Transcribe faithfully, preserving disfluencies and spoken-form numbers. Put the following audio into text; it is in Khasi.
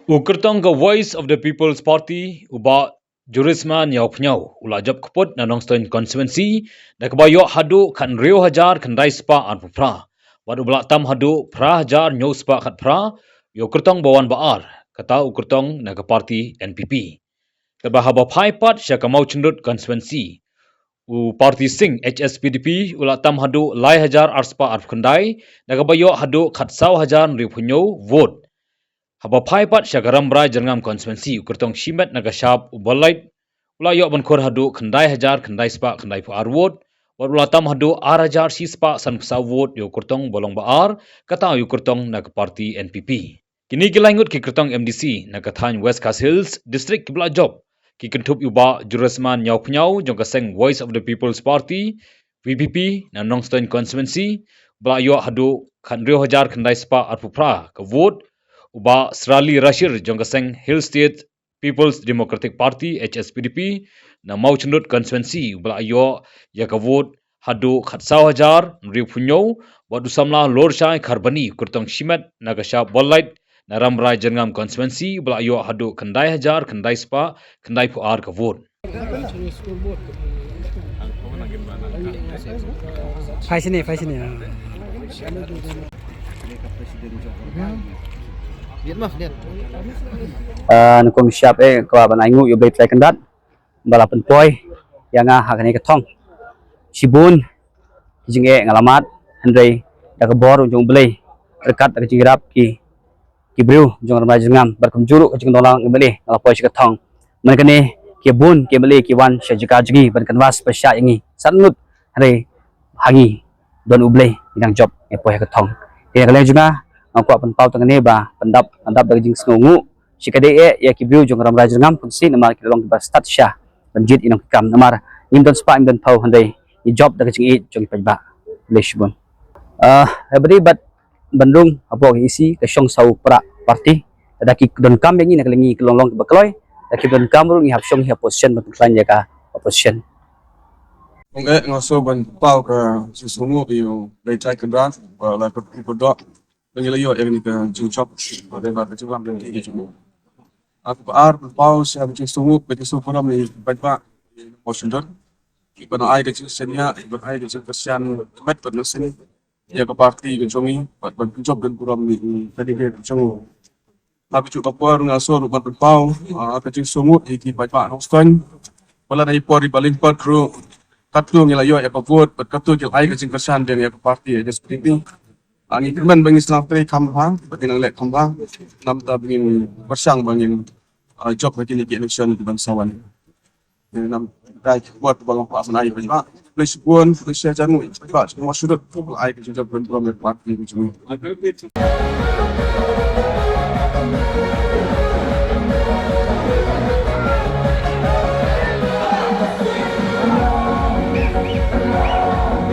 U kyrtong ka Voice of the People's Party, u Bah Jurisma Niawphniaw, u la jop kput na Nongstoiñ Constituency da kaba ïoh haduh khathynriew hajar khyndai spah arphew phra, bad u ba la tam haduh phra hajar hynñiew spah khatphra, ïa u kyrtong ba wan ba ar, kata u kyrtong na ka party N P P. Katba haba phai pat sha ka Mawchynrut Constituency, u party Sing, H S P D P, u la tam haduh lai hajar ar spah arphew khyndai, da kaba ïoh haduh khatsaw hajar hynriewphew hynñiew vote. Haba phai pat sha ka Rambrai Jyrngam Constituency, u kyrtong shimet na ka shap u Ballait, u la ïoh ban khur haduh khyndai hajar khyndai spah khyndaiphew ar vote, bad u la tam haduh ar hajar shi spah sanphew saw vote ïa u kyrtong ba long ba ar, kata ïa u kyrtong na ka party N P P. Kine ki lai ngut ki kyrtong M D C na ka thaiñ West Khasi Hills District kiba la jop ki kynthup ïa u Bah Jurisma Niawphniaw jong ka seng Voice of the People's Party, V P P, na Nongstoiñ Constituency, ba la ïoh haduh khathynriew hajar khyndai spah arphew phra ka vote, u Bah Srali Rashir jong ka seng Hill State People's Democratic Party, H S P D P, na Mawchynrut Constituency, u ba la ïoh ïa ka vote haduh khatsaw hajar hynriewphew hynñiew, bad u samla Lorshai Kharbani, u kyrtong shimet na ka shap Ballait na Rambrai Jyrngam Constituency, u ba la ïoh haduh khyndai hajar khyndai spah khyndaiphew ar ka vote. Phai sini, phai sini. Ah, nyngkong shap eh, kwah ban ai nguh ïa U Blei Trai Kynrad ba la pynpoi ïa nga ha kane ka thong. Shibun ki jingeh nga la mad, hynrei da ka bor jong U Blei, ryngkat da ka jingïarap ki, ki briew jong Rambrai Jyrngam, bad kumjuh ruh ka jingdon lang M L A, nga la poi sha ka thong. Man kane ki bun ki M L A ki wan sha jaka jong ngi ban kynwas pyrshah ïa ngi. San ngut, hynrei ha ngi don U Blei, ngi dang jop, ngi poi ha ka thong. Te na ka liang jong nga, nga kwah pynpaw tang kane ba pyndap, pyndap da ka jingsngewnguh shi katdei eh ïa ki briew jong Rambrai Jyrngam Constituency, namar ki la long kiba stad sha ban jied ïa nongkam, namar ngim don spah, ngim don phew, hynrei ngi jop da ka jingïeit jong ki paidbah. Khublei shibun. Ah, ha ba dei bad ban rung hapoh ka E C ka shong saw para party. Lada ki donkam ïa ngi na ka liang ngi ka long long kiba kloi, lada ki donkam ruh ngi hap shong hi ha opposition ban pynkhlaiñ ïa ka opposition. Ong eh, nga sngewbha ban paw ka jingsngewnguh ïa U Blei Trai Kynrad ba la pyndonkam ïa ngi, la ïoh ïa kane ka jingjop, ba dei ba ka jinglam ïa ngi. Ka ba ar, paw sha ka jingsngewnguh, ka jingsngewnguh ïa ki paidbah Mawshynrut, kiba nang ai ka jingshaniah, kiba nang ai ka jingkyrshan met bad mynsiem ïa ka party ka jong ngi, bad ban pynjop don burom ïa ki candidate ka jong ngi. Ha kajuh ka por nga sngewbha ban pynpaw, ah, ka jingsngewnguh ïa ki paidbah Nongstoiñ. Ba lada i por iba lyngkot ruh, katto ngi la ïoh ïa ka vote, bad katto ki la ai ka jingkyrshan biang ïa ka party H S P D P. Ah, ngi kyrmen ba ngin sdang trei kham bha, bad ngin nang leh kham bha, namar ba ngin pyrshang ba ngin, ah, jop ha kine ki election kiban sa wan. Namar dei ka por ba long ba mynta ïa ka jingïaid, khublei shibun, khublei shihajar nguh ïa ka jingïaid, sngewbha shuh ba la ai ka jingjop burom ïa ka party ka jong ngi.